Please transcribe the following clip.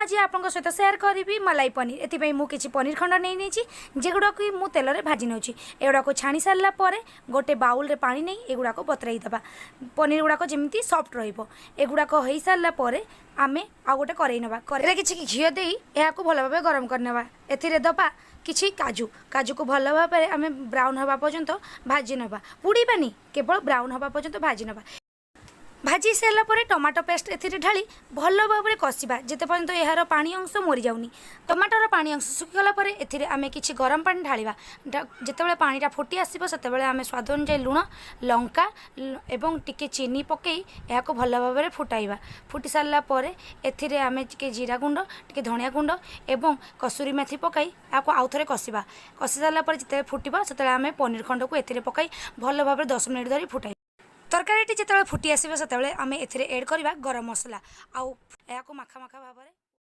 ଆଜି ଆପଣଙ୍କ ସହିତ ସେୟାର କରିବି ମଲାଇ ପନିର। ଏଥିପାଇଁ ମୁଁ କିଛି ପନିର ଖଣ୍ଡ ନେଇ ନେଇଛି, ଯେଗୁଡ଼ାକୁ ମୁଁ ତେଲରେ ଭାଜି ନେଉଛି। ଏଗୁଡ଼ାକୁ ଛାଣି ସାରିଲା ପରେ ଗୋଟେ ବାଉଲରେ ପାଣି ନେଇ ଏଗୁଡ଼ାକ ବତୁରାଇ ଦେବା, ପନିର ଗୁଡ଼ାକ ଯେମିତି ସଫ୍ଟ ରହିବ। ଏଗୁଡ଼ାକ ହେଇସାରିଲା ପରେ ଆମେ ଆଉ ଗୋଟେ କରେଇ ନେବା। କରେଇରେ କିଛି ଘିଅ ଦେଇ ଏହାକୁ ଭଲ ଭାବେ ଗରମ କରିନେବା। ଏଥିରେ ଦେବା କିଛି କାଜୁ। କାଜୁକୁ ଭଲ ଭାବରେ ଆମେ ବ୍ରାଉନ୍ ହେବା ପର୍ଯ୍ୟନ୍ତ ଭାଜି ନେବା। ପୋଡ଼ିବାନି, କେବଳ ବ୍ରାଉନ୍ ହେବା ପର୍ଯ୍ୟନ୍ତ ଭାଜି ନେବା। ଭାଜି ସାରିଲା ପରେ ଟମାଟୋ ପେଷ୍ଟ ଏଥିରେ ଢାଳି ଭଲ ଭାବରେ କଷିବା, ଯେତେ ପର୍ଯ୍ୟନ୍ତ ଏହାର ପାଣି ଅଂଶ ମରିଯାଉନି। ଟମାଟୋର ପାଣି ଅଂଶ ଶୁଖିଗଲା ପରେ ଏଥିରେ ଆମେ କିଛି ଗରମ ପାଣି ଢାଳିବା। ଯେତେବେଳେ ପାଣିଟା ଫୁଟି ଆସିବ, ସେତେବେଳେ ଆମେ ସ୍ୱାଦ ଅନୁଯାୟୀ ଲୁଣ, ଲଙ୍କା ଏବଂ ଟିକେ ଚିନି ପକାଇ ଏହାକୁ ଭଲ ଭାବରେ ଫୁଟାଇବା। ଫୁଟି ସାରିଲା ପରେ ଏଥିରେ ଆମେ ଟିକେ ଜିରା ଗୁଣ୍ଡ, ଟିକେ ଧନିଆ ଗୁଣ୍ଡ ଏବଂ କସୁରୀ ମେଥି ପକାଇ ଏହାକୁ ଆଉଥରେ କଷିବା। କଷି ସାରିଲା ପରେ ଯେତେବେଳେ ଫୁଟିବ, ସେତେବେଳେ ଆମେ ପନିର ଖଣ୍ଡକୁ ଏଥିରେ ପକାଇ ଭଲ ଭାବରେ 10 ମିନିଟ୍ ଧରି ଫୁଟାଇବା। ତରକାରୀଟି ଯେତେବେଳେ ଫୁଟି ଆସିବ, ସେତେବେଳେ ଆମେ ଏଥିରେ ଏଡ଼୍ କରିବା ଗରମ ମସଲା ଆଉ ଏହାକୁ ମାଖା ମାଖା ଭାବରେ